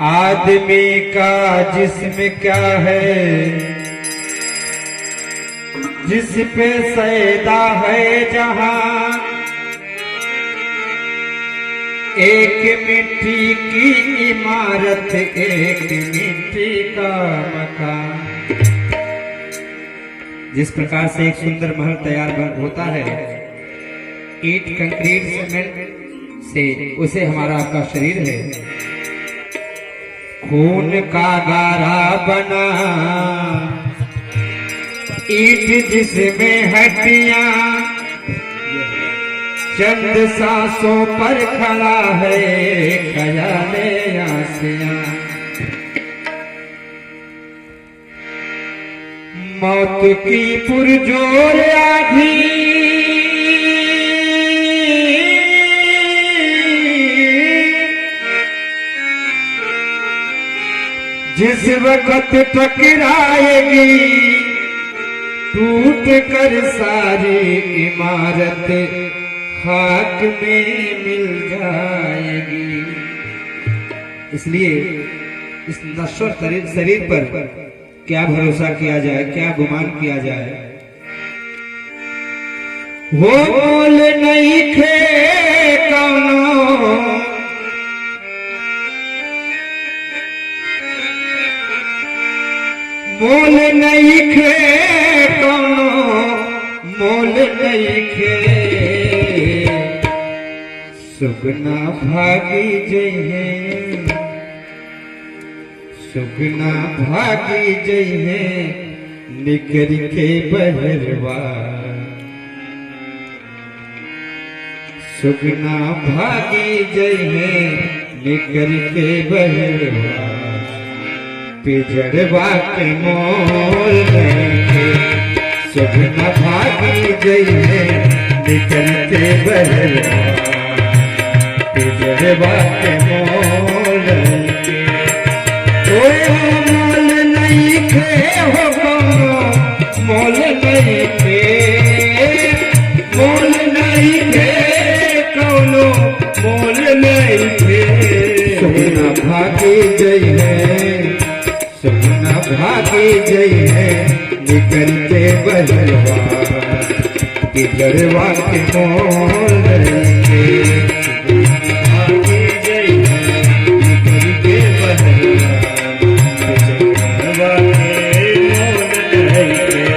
आदमी का जिस्म क्या है, जिस पे सैदा है जहां, एक मिट्टी की इमारत, एक मिट्टी का मकान। जिस प्रकार से एक सुंदर महल तैयार होता है ईंट कंक्रीट सीमेंट से, उसे हमारा आपका शरीर है। खून का गारा बना, ईंट जिसमें हड्डियां, चंद सांसों पर खड़ा है ख्याले आसियां। मौत की पुरजोर आंधी, जिस वक्त टकराएगी, टूट कर सारी इमारत खाक में मिल जाएगी। इसलिए इस नश्वर शरीर पर क्या भरोसा किया जाए, क्या गुमान किया जाए। वो मोल नहीं खे कौनो, मोल नहीं खे कौनो, मोल नहीं खे। सुगना भागी जइहे, सुगना भागी जइहे, निकर के बहरवा। सुगना भागी जइहे, निकर के बहरवा, पिजड़वा के मोल नहीं। सुगना भागी जइहे, निकर के बहरवा, पिजड़वा के मोल नहीं। ओ मोल नहीं खे हो कौनो, मोल नहीं खे, मोल नहीं खे कौनो, मोल नहीं खे। सुगना भागी जइहे, सुगना भागी जइहे, निकल के बहरवा, पिजड़वा के मोल नहीं खे। भागी जइहे निकर के बहरवा, पिजड़वा के मोल नहीं खे।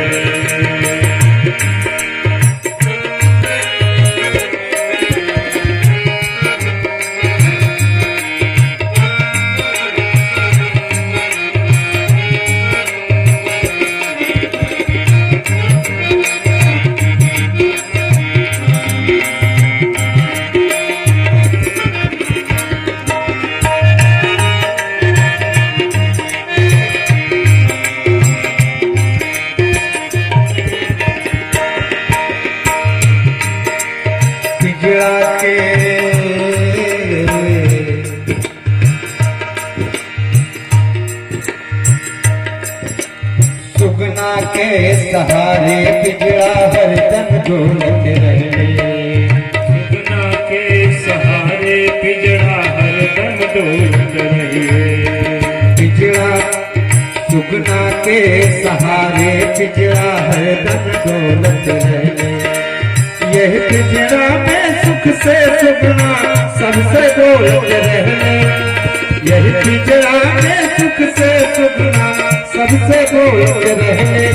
पिजड़ा के सुगना के सहारे पिजड़ा हरदम झूलत रहे। सुगना के सहारे पिजड़ा हरदम डोलत रहे। पिजड़ा सुगना के सहारे पिजड़ा हरदम डोलत रहे। यह पिजड़ा में सुख से सुगना सबसे बोलत रहे। यह पिजड़ा में सुख से सुगना सबसे बोलत रहे।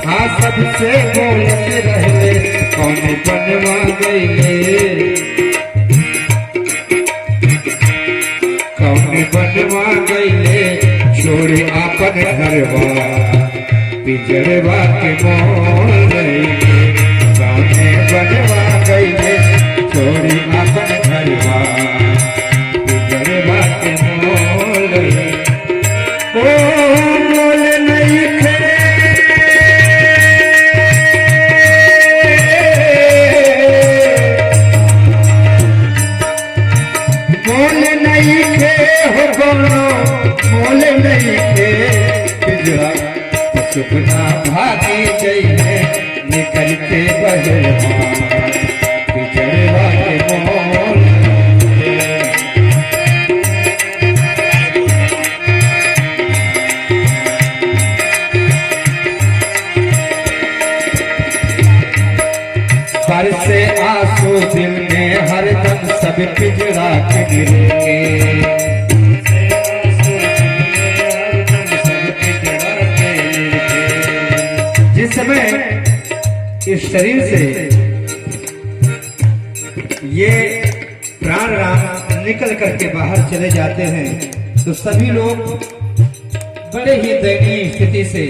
हाँ सबसे बोलत रहे, कौन बनवा गईले, कौन बनवा गईले, छोड़ आपन घरवा, पिजड़वा के मोल नहीं। कौने बनवा गईले, छोड़ आपन घरवा, पिजड़वा के मोल नहीं। ओ मोल नहीं खे, मोल नहीं खे हो कोनो, मोल नहीं के पिंजरा सुखना भागी जइहे निकल के बहरवा, पिंजरवा के मोल नहीं। बरसे आंसू दिल में हरदम सब पिंजरा के गिरे जिस समय इस शरीर से ये प्राण राम निकल करके बाहर चले जाते हैं तो सभी लोग बड़े ही दयनीय स्थिति से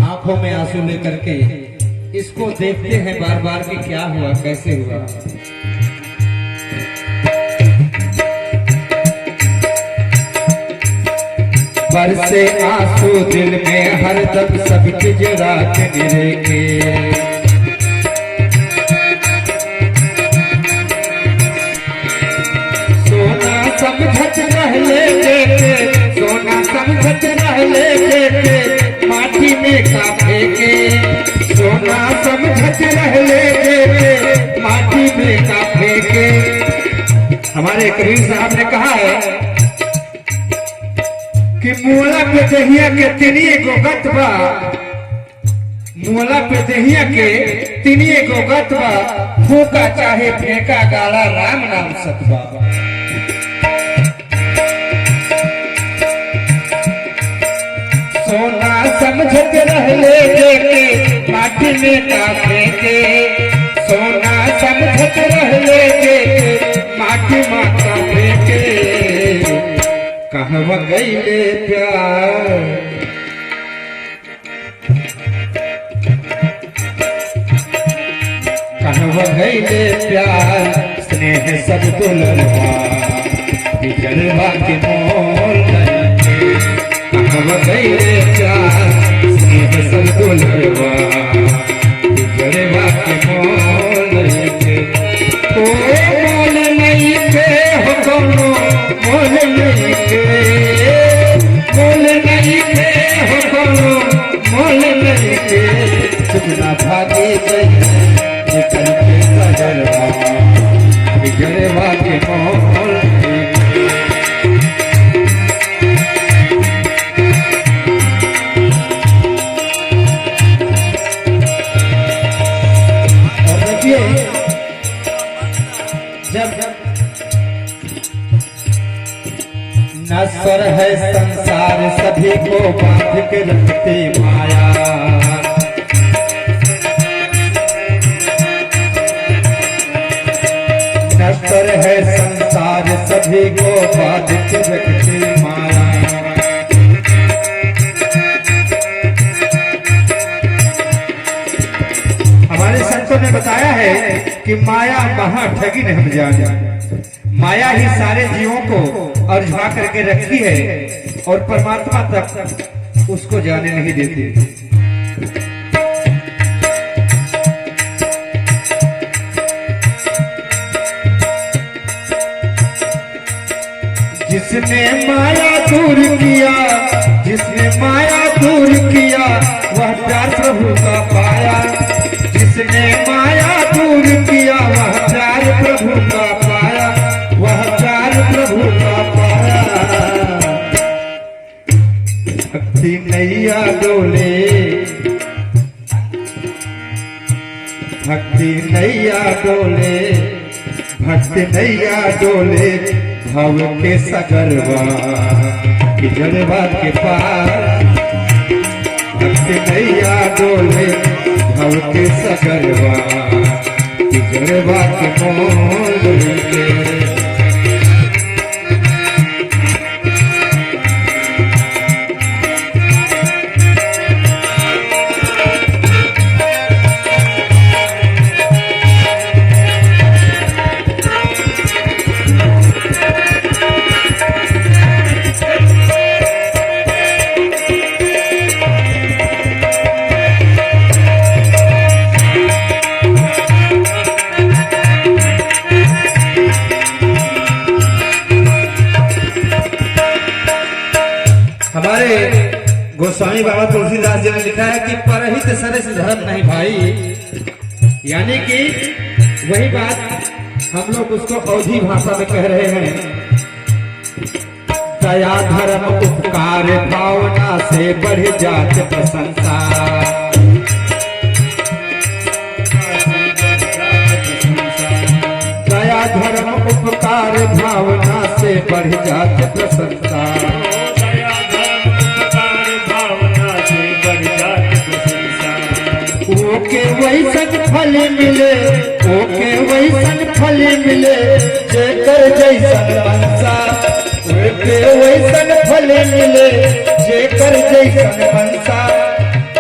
आंखों में आंसू लेकर के इसको देखते हैं बार बार कि क्या हुआ, कैसे हुआ। बरसे आंसू दिल में हरदम सब पिंजरा के गिरे के। सोना समझत रहले के, सोना समझत रहले के, माटी में का फेंके। सोना समझत रहले के, माटी में का फेंके। हमारे कबीर साहब ने कहा है कि मोला पे दहिया के तिनिए गो गत बा, मोला पे दहिया के तिनिए गो गत बा, फूका चाहे फेंका गाला राम नाम सतबा। सोना समझत रहले के, माटी में का फेंके। सोना समझत रहले के, माटी में का फेंके। कहवा गईले प्यार, कहवा गईले प्यार, स्नेह सब दुलरवा, बिजरवा के मोल नहीं। कहवा गईले प्यार, स्नेह सब दुलरवा, बिजरवा के मोल नहीं। ओ मोल नहीं के हो कोनो, मोल नहीं के, मोल नहीं के हो कोनो, मोल नहीं के। सुगना भागे गई निकल के बजरवा, बिजरवा के मोल नहीं। और देखिए जब नश्वर है संसार सभी को बांध के रखती माया, नश्वर है संसार सभी को बांध के रखती माया। हमारे संतों ने बताया है कि माया महा ठगिन हम जाने, माया ही सारे जीवों को अर्झा करके रखी है और परमात्मा तक उसको जाने नहीं देती। जिसने माया दूर किया, जिसने माया दूर किया, वह प्यार प्रभु का पाया। जिसने माया दूर किया, वह प्यार प्रभु का पाया, वह प्यार प्रभु का पाया। भक्ति नैया डोले, भक्ति नैया डोले, भक्ति नैया डोले, भव के सगरवा बिजरवा के पार। भक्ति नैया डोले, भव के सगरवा बिजरवा के मोल के। हमारे गोस्वामी बाबा तुलसीदास जी ने लिखा है कि परहित सरस धर्म नहीं भाई, यानी कि वही बात हम लोग उसको अवधी भाषा में कह रहे हैं। दया धर्म उपकार भावना से बढ़ जात प्रशंसा। दया धर्म उपकार भावना से बढ़ जात प्रशंसा। दया धर्म उपकार भावना से बढ़ जात प्रशंसा। ओके वैसन फल मिले, ओके वैसन फल मिले, जेकर जैसन मनसा। ओके वैसन फल मिले, जेकर जैसन मनसा।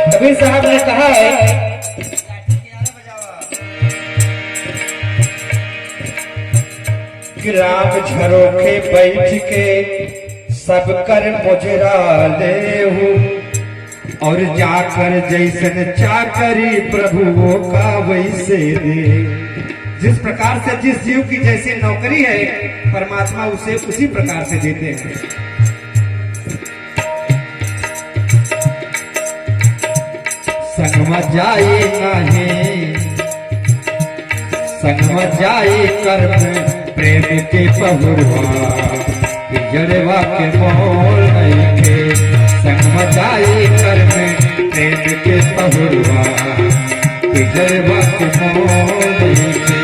कबीर साहब ने कहा है, ग्राम झरोखे बैठ के सब कर मुजरा लेहू, और जाकर जैसन चाकरी प्रभु वो का वैसे दे। जिस प्रकार से जिस जीव की जैसी नौकरी है, परमात्मा उसे उसी प्रकार से देते हैं। संगम जाए नहीं, संगम जाए कर्म प्रेम के पहुरवा, जड़वा के मोल नहीं के। संगम जाए कर्म प्रेम के पहुरवा, जड़वा के मोल नहीं के।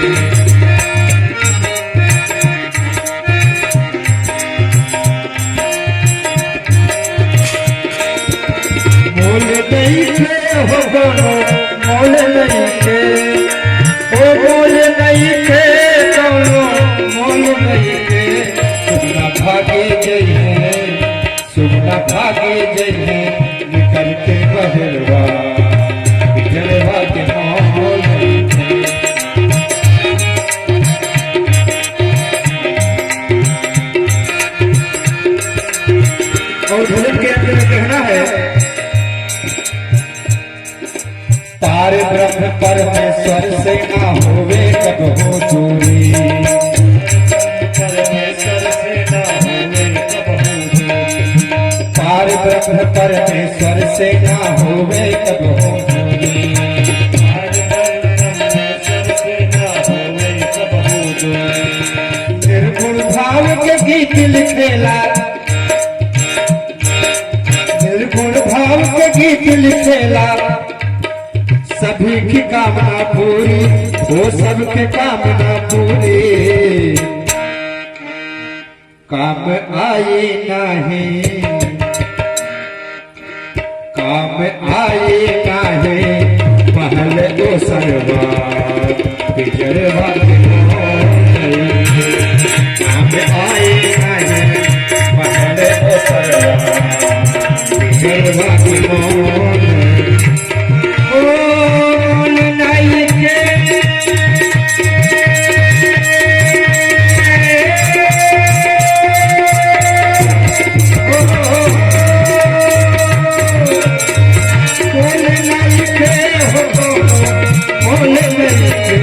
मोल नहीं खे हो गोनो, मोल नहीं खे, ओ मोल नहीं खे कौनो, मोल नहीं खे। सुगना भागे जइहे, सुगना भागे जइहे, निकल के बहरवा, जलवा के मोल नहीं खे। और भजन के अंत में कहना है, पार ब्रह्म परमेश्वर से ना होवे कब हो दूरी। परमेश्वर से ना होवे कबहू दूरी। पार ब्रह्म परमेश्वर से ना होवे कब हो दूरी। हर परमेश्वर से ना होवे कबहू दूरी। निर्गुण भाव के गीत लिखेला, निर्गुण भाव के गीत लिखेला, सभी की कामना पूरी, वो सबके कामना पूरी। काम आई नहीं, काम आई नहीं, महल ओ सरवा, बिजरवा के मोल नहीं। काम आई नहीं, महल ओ सरवा, बिजरवा के मोल नहीं। मोल नहीं के, मोल नहीं के हो, मोल नहीं के।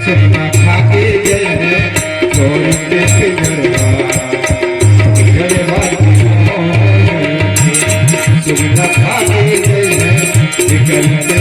सुगना भागे जय छोड़ के पिंजरवा, पिंजरवा के मोल नहीं के। सुगना भागे जय निकल के